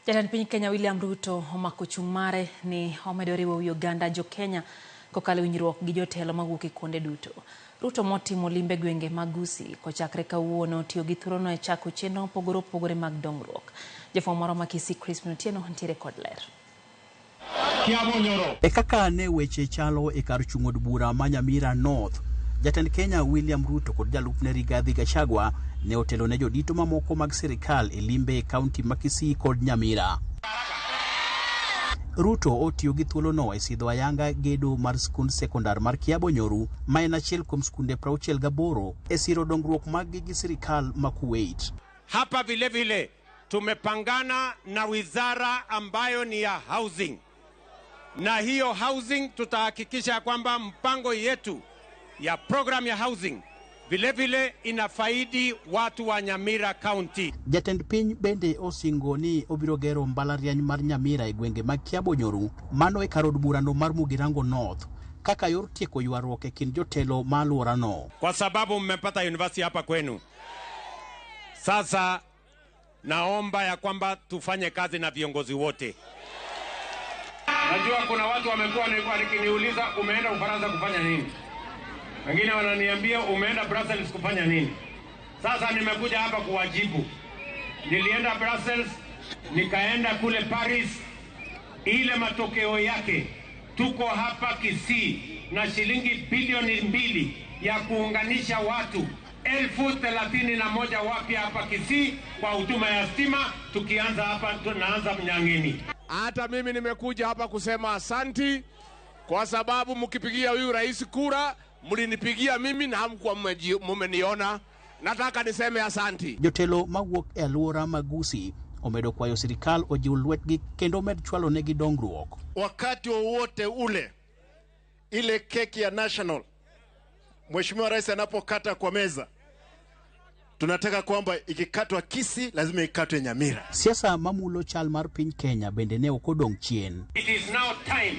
Jatend piny Kenya William Ruto omako chung' mare ni omedo riwo wi oganda jo Kenya kokalo e winjruok gi jotelo mawuok e kuonde duto. Ruto motimo limbe gwenge mag Gusii kochakre kawuono tiyo gi thuolono e chako chenro mopogore opogore mag dongruok. Jafwambo moro ma Kisii Crispin Otieno ntiere kod ler. E kaka ne weche chalo e kar chung' od bura ma Nyamira North, jatend Kenya William Ruto kod jalupne Rigathi Gachagua ne otelo ne jodito mamoko mag sirikal e limbe e kaunti ma Kisii kod Nyamira. Ruto otiyo gi thuolono e sidho ayanga gedo mar skund sekondar mar Kiabonyoru ma en achiel kuom skunde 68 e siro dongruok maggi gi sirikal ma Kuwait. Hapa vile vile tumepangana na wizara ambayo ni ya housing, na hiyo housing tutahakikisha kwamba mpango yetu ya program ya housing vile vile inafaidi watu wa Nyamira County. Jatend piny bende osingo ni obiro gero mbalariany mar Nyamira e gwenge mag Kiabonyoru, mano e kar od burano mar Mugirango North, kaka yor tieko ywaruok e kind jotelo ma alworano. Kwa sababu mmepata university hapa kwenu. Sasa naomba ya kwamba tufanye kazi na viongozi wote. Najua kuna watu wamekuwa wakiniuliza umeenda Ufaransa kufanya nini? Wengine wananiambia umeenda Brussels kufanya nini? Sasa nimekuja hapa kuwajibu. Nilienda Brussels, nikaenda kule Paris, ile matokeo yake tuko hapa Kisii na shilingi bilioni 2 ya kuunganisha watu 31,000 wapya hapa Kisii kwa huduma ya stima, tukianza hapa, tunaanza Mnyang'ini. Hata mimi nimekuja hapa kusema asanti kwa sababu mkipigia huyu rais kura, mlinipigia mimi na hamkuwa mmeniona. Nataka niseme asanti. Jotelo mawuok e alwora mag Gusii omedo kwayo sirikal ojiw lwetgi kendo omed chwalo negi dongruok. Wakati wowote ule, ile keki ya national, Mheshimiwa Rais anapokata kwa meza, tunataka kwamba ikikatwa Kisii lazima ikatwe Nyamira. Siasa mamulo chal mar piny Kenya bende ne ok odong' chien. It is now time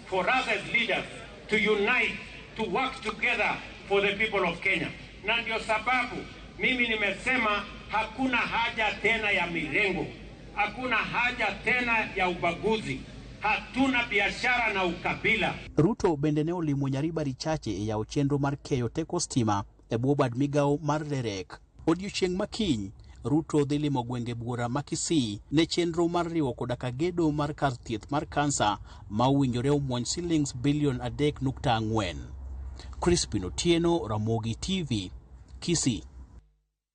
for us as leaders to unite, to work together for the people of Kenya. Na ndio sababu mimi nimesema hakuna haja tena ya mirengo, hakuna haja tena ya ubaguzi, hatuna biashara na ukabila. Ruto bende ne olimo Nyaribari Chache e yawo chenro mar keyo teko stima e bwo bad migawo mar REREC. Odiochieng' ma kiny, Ruto dhi limo gwenge buora ma Kisii ne chenro mar riwo koda ka gedo mar kar thieth mar kansa ma owinjore omuony silings bilion 3.4. Crispin Otieno, Ramogi TV, Kisii.